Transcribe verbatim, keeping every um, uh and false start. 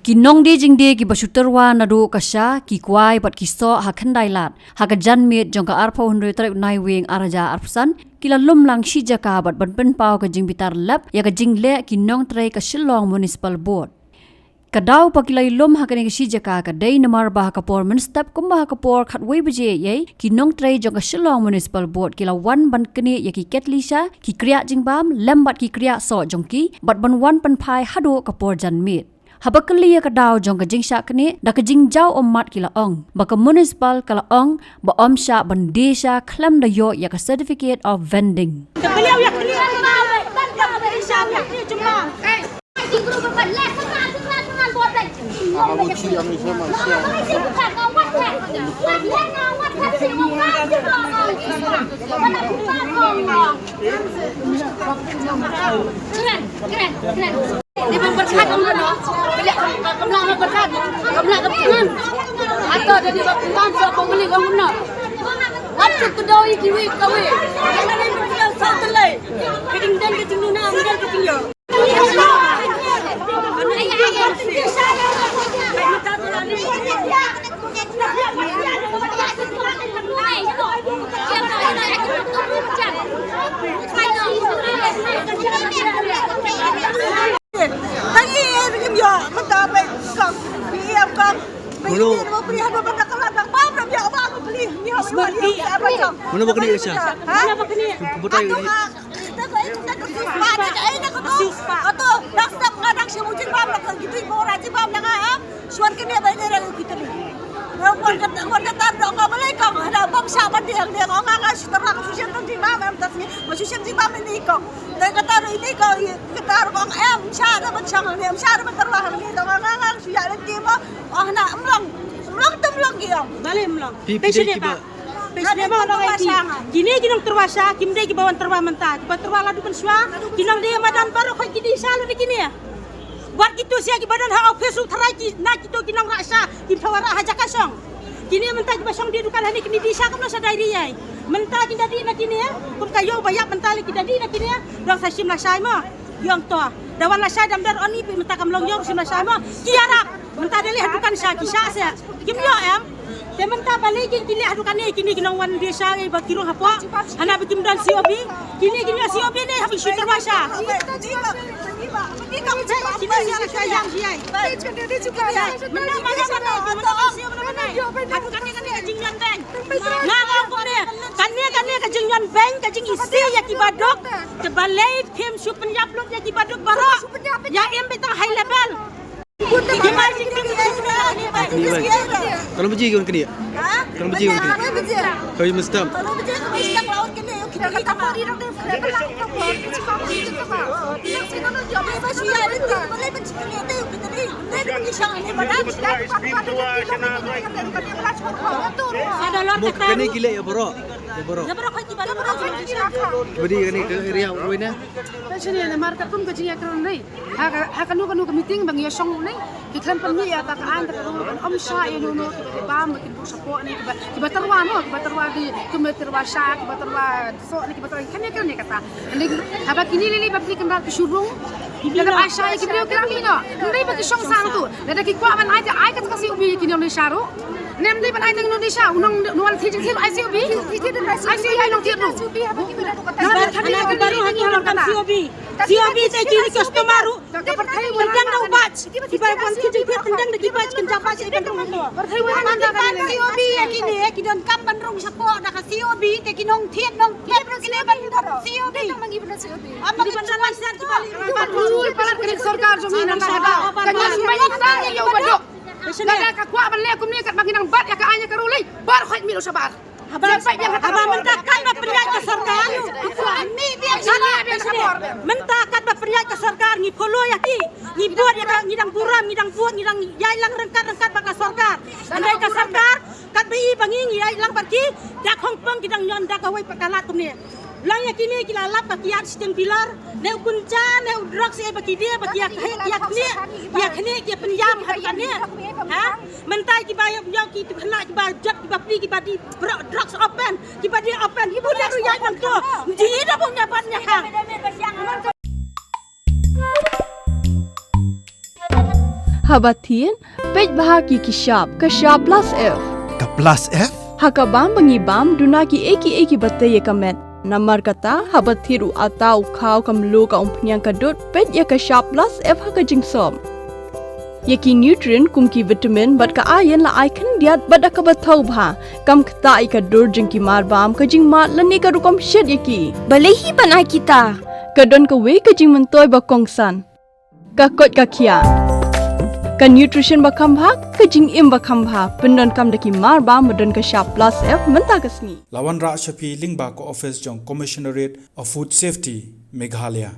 Ki nongdie jingdie kiba shu tyrwa naduh ka sha, ki kwai bad ki soh ha Khyndailad, ha ka janmiet jong ka arphew hynriew tarik u Naiwieng ar hajar arphew san, ki la lum lang shi jaka bad ban pynpaw ka jingbitar lep ïa ka jingleh ki nongtrei ka Shillong Municipal Board. Ka daw ba ki la ïalum ha kane ka shi jaka ka dei namar ba ha ka por mynstep kumba ha ka por khatwei baje ïa ki nongtrei jong ka Shillong Municipal Board ki la wan ban knieh ïa ki ketli sha, ki kriah jingbam lem bad ki kriah soh jong ki bad ban wan pynphai haduh ka por janmiet. Haba kylli ïa ka daw jong ka jingshah knieh da ka jingjaw ummat ki la ong ba ka municipal ka la ong ba ym shah ban die sha khlem da ïoh ïa ka certificate of vending. Mano ba knieh sha? Ha? Mano ba knieh? Shuwa kane ba ïadei ïa kita. Wan kata, wan kata dong ka balei kong hada bong sha ban diang diang ong nga shu tyrwa ka shu shen tang jingma em tas ngi ma shu shen jingma men ni kong. Dei kata ro ini kong kata ro kong em sha da ban shang ni em sha da ban tyrwa ni dong nga nga shu ïa lem ki mo. Oh na em long em long tem long ki ong. Balei em long? Pi pi dei kiba Pei sngewbha ba ngi kine ki nongtyrwa sha kim dei kiba wan tyrwa mynta kiba tyrwa la duh mynshuwa. Ki nongdie madan baroh khoit ki die sha lut ïa kine. Wat kito sha kiba don ha office ruh tharai ki na kito ki nongrah sha kim thaw rah ha jaka shong. Kine mynta kiba shong die dukan hangne kine die sha kumno sha diary ïa. Mynta ki da die na kine kum ka ïew ba ïap mynta le ki da die na kine. Dang sa shim lashai mo. Ïong to da wan lashai dam dar oni phi mynta kam long ïong shim lashai mo. Ki ïarap. Mynta da leh ha dukan sha ki sha seh. Kim ïoh em. Te mynta balei kin ki leh ha dukan ne kine ki nongwan die sha ei ba ki rung hapoh. Hana ba kim don C O B. Kine ki ïoh C O B ne ha ba shu tyrwa sha. Kine ki ïoh sha ïam sha ei. Mynta ba ïoh ba ïoh ba ïoh ba ïoh. Ha dukan ne kane ka jingïon bank. Nga nga kumne kane kane ka jingïon bank ka jingïasih ïa ki baduk. Te balei phim shu pynïap lut ïa ki baduk baroh. Ïa im beit tang high level. Kano baje kon kane? Kano baje kon kane? Kano baje? Kano baje kon kane? Mo kane ki leh ïa baroh. Ïa baroh. Badi kane ka area wei na. Ka shini ne mar ka kum ka jingïakren nei. Ha ka, ha kano kano ka meeting ba ngi ïa shong nei. Ki khlem pynmih ïa ta ka aiñ ta ka rule ban ym shah ïa no no kiba bam ba kin buh shapoh nei kiba, kiba tyrwa no kiba tyrwa ki, kiba tyrwa sha kiba tyrwa soh nei kiba tyrwa kane kane kata. Hynrei haba kine lili ba pli kynrad ki shu rung. Lada ba ai sha ïa ki briew ki rang ïa no. Hynrei ba ki shong sang tu. Lada ki kwah ban ai te ai kata ka C O B ïa ki nong dei sha ruh. Nem dei ban ai te nong dei sha u nong u nong wan thied jingthied ai C O B. Ai C O B ai nong thied ruh. Nong wan thied jingthied ai nong thied ruh. C O B te ki customer ruh. Ka pyrthei wan tang da u bach. Ki bai wan ki jingthied tang da ki bach kin jam bach kin rung hato. Pyrthei wan tang da C O B ïa kine ki donkam ban rung shapoh da ka C O B te ki nongthied nongthied ruh kine ban C O B. Am ba ki ban license ki ban ban rung palat ka sorkar jong ngi nang shada. Ka ngi sumai tang ïa u baduk. Lada ka kwah ban leh kumne katba ngi nang bat ïa ka aiñ ïa ka ruling. Bar khoit mih lut shabar. Haba mynta katba pynïaid ka sorkar. Mynta katba pynïaid ka sorkar ngi follow ïa ki. Ngi bud ïa ka, ngi dang burom, ngi dang bud, ngi dang ïaid lang ryngkat ryngkat bad ka sorkar. Hynrei ka sorkar katba i ba ngi ngi ïaid lang bad ki da khongpong ki dang ñion da kawei pat ka lad kumne. Lang ïa kine ki la lap ba ki ïaid shiteng bilor ne u kynja ne u drugs ïa ba ki die ba ki ïa khnieh ïa khnieh ïa khnieh ki pynïam ha kane. Ha? Mynta kiba ïoh ïoh ki tu khynnah kiba jot kiba pli kiba dih bro drugs open kiba dih open kiba dih ruh ïaid nangto. Dih ïa da bun ïa ban ïa khang. Haba thied, peit bha ïa ki shap, ka shap plus F. Ka plus F? Ha ka bam ba ngi bam, duna kiei kiei kiba tei ïa ka met. Namar kata, haba thied u atta, u khaw, ka mluh, ka umphniang, ka dud, peit ïa ka shap plus F ha ka jingsop. Ïa ki nutrient kum ki vitamin bad ka iron la ai khyndiat bad da kaba thaw bha. Kam ktah ïa ka dur jong ki marbam, ka jingmad lane ka rukom shet ïa ki. Balei hi ban ai kita? Ka don kawei ka jingmyntoi ba kongsan. Ka koit ka khiah. Ka nutrition ba kham bha, ka jingim ba kham bha. Pyndonkam da ki marbam ba don ka shap plus F mynta ka sngi. La wanrah sha phi lyngba ka office jong Commissionerate of Food Safety, Meghalaya.